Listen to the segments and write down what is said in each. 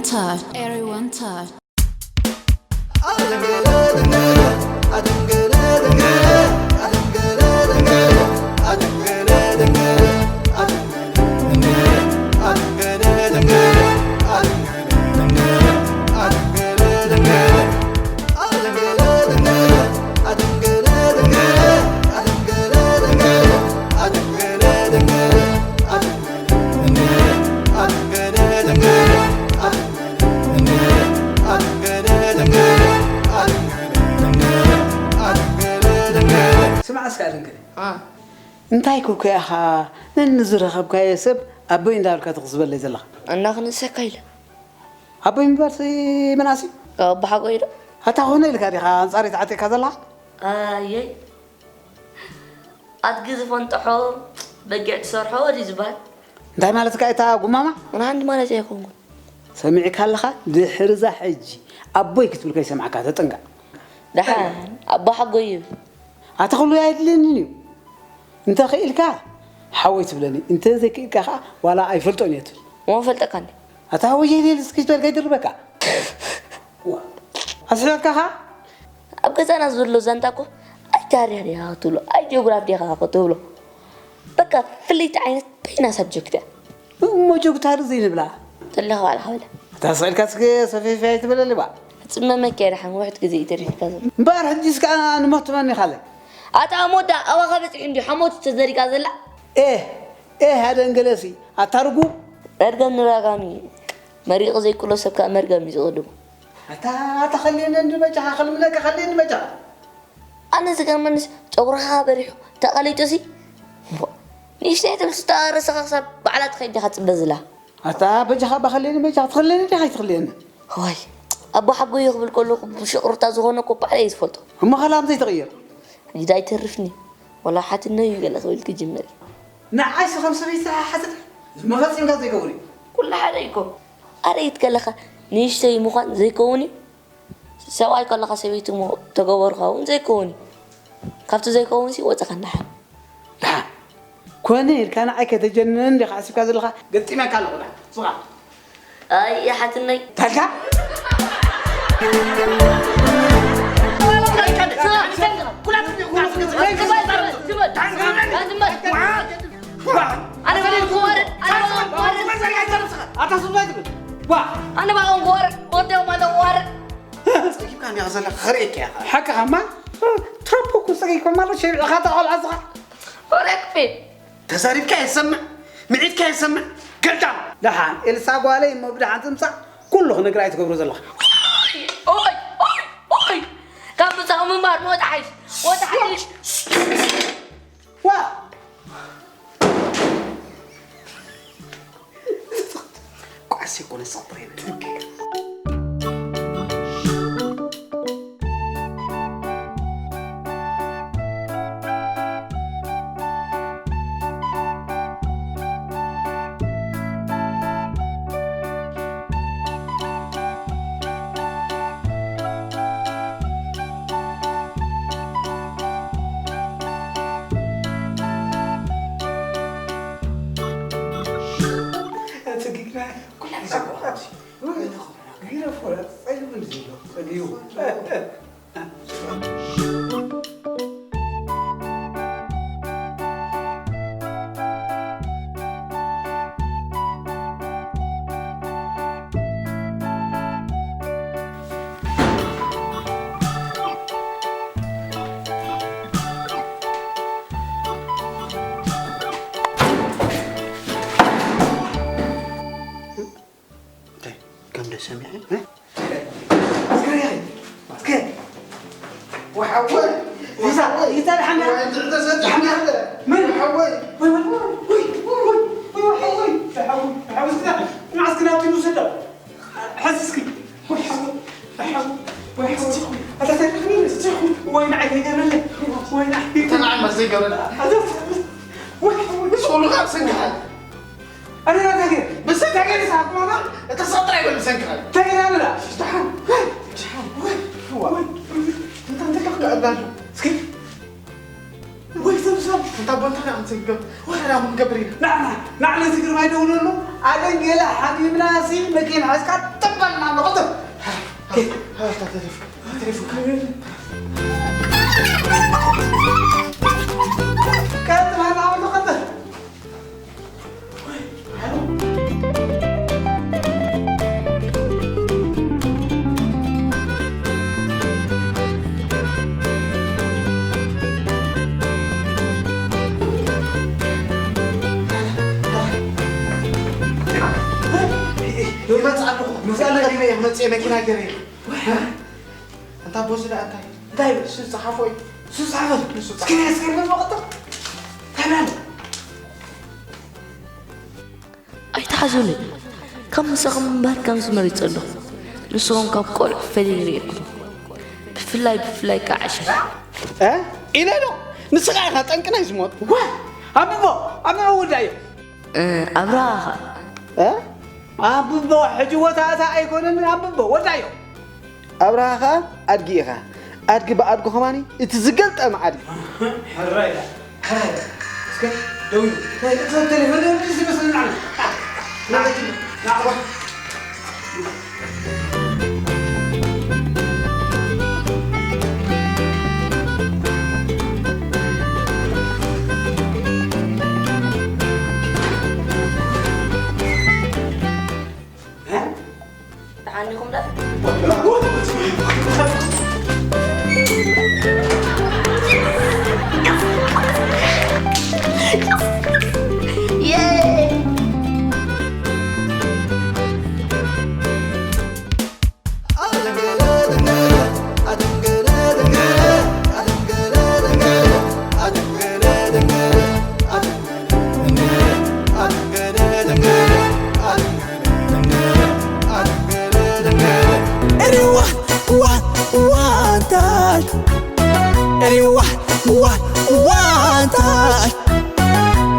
Touch. Everyone touch. ስማዕ እስከ ኣደንገለ፣ እንታይ ኮ ኢኻ ነንዝረኸብካዮ ሰብ ኣቦይ እንዳበልካ ትቕዝበለይ ዘለኻ? ኣና ክንእሰካ ኢለ። ኣቦይ ምባልሲ መናእሰይ ካብ ኣቦሓጎይ ዶ? ኣታ ኮነ ኢልካ ዲኻ ኣንጻረይ ተዓጢቕካ ዘለኻ? ኣየይ ኣድጊ ዝፈንጠሖ በጊዕ ትሰርሖ ድዩ ዝበሃል? እንታይ ማለትካ እታ ጉማማ? ንሓንቲ ማለት ኣይኮንኩን። ሰሚዕካ ኣለኻ? ድሕሪ እዛ ሕጂ ኣቦይ ክትብል ከይሰማዕካ ተጠንቀቕ። ደሓን ኣቦሓጎይ እዩ። ኣታ ኩሉ ኣየድልየንን እዩ። እንተ ኽኢልካ ሓወይ ትብለኒ፣ እንተ ዘይክኢልካ ኸዓ ዋላ ኣይፈልጦን እየ ትብል። እሞ ፈልጠካ እንዲ። ኣታ ሓወይ የሌል እስኪ ትበል ከይድርበካ። ኣስሕበካ ኸዓ። ኣብ ገዛና ዘሎ ዛንታ እኮ ኣይ ታሪኽ ዲኻ ክትብሎ ኣይ ጂኦግራፍ ዲኻ ክትብሎ በቃ ፍልይቲ ዓይነት በይና ሳብጀክት እያ። እሞ ጆግታሪ ዘይንብላ። ተለኻ ባዕልኻ በለ። እታ ስቕ ኢልካ እስከ ሰፊፊ ኣይትበለሊ ባዕ። ክጽመመኪ እየ ደሓን ውሕድ ግዜ እዩ ተሪፍካ ዘሎ። እምበኣር ሕጂስ ከኣ ንሞት ትመኒ ካልእ። ኣታ ኣሞዳ ኣባኻ በጺሑ እንድዩ ሓሞት ተዘሪጋ ዘላ። ኤህ ኤህ ኣደንገለሲ ኣታ ርጉም። መርገም ንረጋሚ እዩ። መሪቑ ዘይቅሎ ሰብ ከኣ መርገም እዩ ዝቕድሞ። ኣታ ኣታ ከልየኒ እንዲ በጃኻ ከልምነካ ከልየኒ በጃኻ። ኣነ ዝገርመንስ ጨጉርኻ በሪሑ ተቐሊጡሲ ንእሽተይ ትብል ስታ ርእስኻ ክሳብ ባዕላ ትኸይድ ዲኻ ትጽበ ዝላ። ኣታ በጃኻ እባ ከልየኒ በጃኻ ትኸልየኒ ዲኻ ኣይትኸልየኒ። ዋይ ኣቦ ሓጎዩ ክብል ከለኹ ብሽቕርታ ዝኾነ እኮ ባዕለይ እየ ዝፈልጦ። እሞ ኸላም ዘይትቕይር። ሕጂ ዳ ኣይተርፍኒ ወላ ሓትነዩ ገለ ክብል ክጅምር እዩ። ንዓይሲ ከም ሰበይቲ ሓስድ መፈጺምካ ዘይከውን እዩ። ኩሉ ሓደ እዩ እኮ። ኣረጊት ከለኻ ንእሽተይ ምዃን ዘይከውን እዩ። ሰብኣይ ከለኻ ሰበይቲ እሞ ተገበርካ እውን ዘይከውን እዩ። ካብቲ ዘይከውንሲ ወፀኻ ንደሓን። ደሓን ኮነ ኢልካ ንዓይ ከተጀንነኒ ዲኻ ሓሲብካ ዘለኻ? ገጢመካ ኣለኹ ደሓን ስኻ። ኣይ ሓትነይ። ታልካ? ኣነ በለ ክወርድ ኣነ በለ ክወርድ ኣታ ስብዛይ ትብል ዋ ኣነ ባቆም ክወርድ ወደው ማለ ክወርድ ጸጊብካ እንዲኻ ዘለኻ ክርእየካ ኢኻ ሓቅኻ እማ ትረፖ እኮ ጸጊብካ ማለት ሸቢዕኻ ተቆልዓ ስኻ ወረቅፌ ተዛሪብካ የሰምዕ ምዒትካ የሰምዕ ገልዳም ደሓን ኤልሳ ጓለይ እሞ ብደሓን ትምጻእ ኩሉ ክነግራ እዩ ትገብሮ ዘለኻ ኦይ ኦይ ኦይ ካብ ምጻእ ምንባር ምወጣ ሓይሽ ወጣ ሓይሽ ዋ ቋስ ይኮነ ሰጥሬ እንታ ቦንታ ዳ ኣምጽእ ገብ ወላ ዳ ምን ገብር ኢና ና ና ና ነዚ ግርማይ ደውለሉ። ኣደን ገለ ሓሚምና ሲ መኪና ሓዝካ ጠባልና ኣሎ። ቀጥታ ተሪፉ ተሪፉ ቀጥታ ና ኣሎ። ቀጥታ ይመጽእ ኣለኹ። ይመጽእ ኣለኹ። ይመጽእ መኪና ገይረ። እንታ ቦዚ ደኣ እንታይ? እንታይ? ንሱ ዝጸሓፎ እዩ። ንሱ ዝጸሓፎ? ንሱ እስኪ ናይ እስኪ ንመቕጥር። እንታይ ማለት? ኣይትሓዙኒ። ካብ ምሳኹም ምንባር ከም ዝመሪጸ ኣለኹ። ንስኹም ካብ ቆልዑ ፈልየ ይርእየኩም። ብፍላይ፣ ብፍላይ ከዓ ዕሸል። እ? ኢለ ዶ? ንስኻ ኢኻ ጠንቂ ናይዚ ሞት። ዋ! ኣንብቦ! ኣንብቦ ወዳዮ! እ፣ ኣብርሃ ኸ? እ? ኣንብቦ! ሕጂ ወታእታ ኣይኮነን፣ ኣንብቦ! ወዳዮ! ኣብርሃ ኸኣ ኣድጊ ኢኻ። ኣድጊ ብኣድጊ ኸማኒ እቲ ዝገልጠመ ኣድጊ። ሕራይ ኢላ። ሕራይ ኢላ። እስከ ደው ኢሉ። ናይ እቶ ቴሌፎን ደው ኢሉ ዝመስለኒ ኣነ። ና፣ ና፣ ና፣ ና። እ? ደሓን ዲኹም ዶ? Anyone, one, one time. Anyone, one, one time.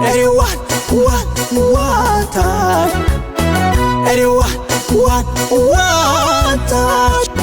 Anyone, one, one time. Anyone, one, one time.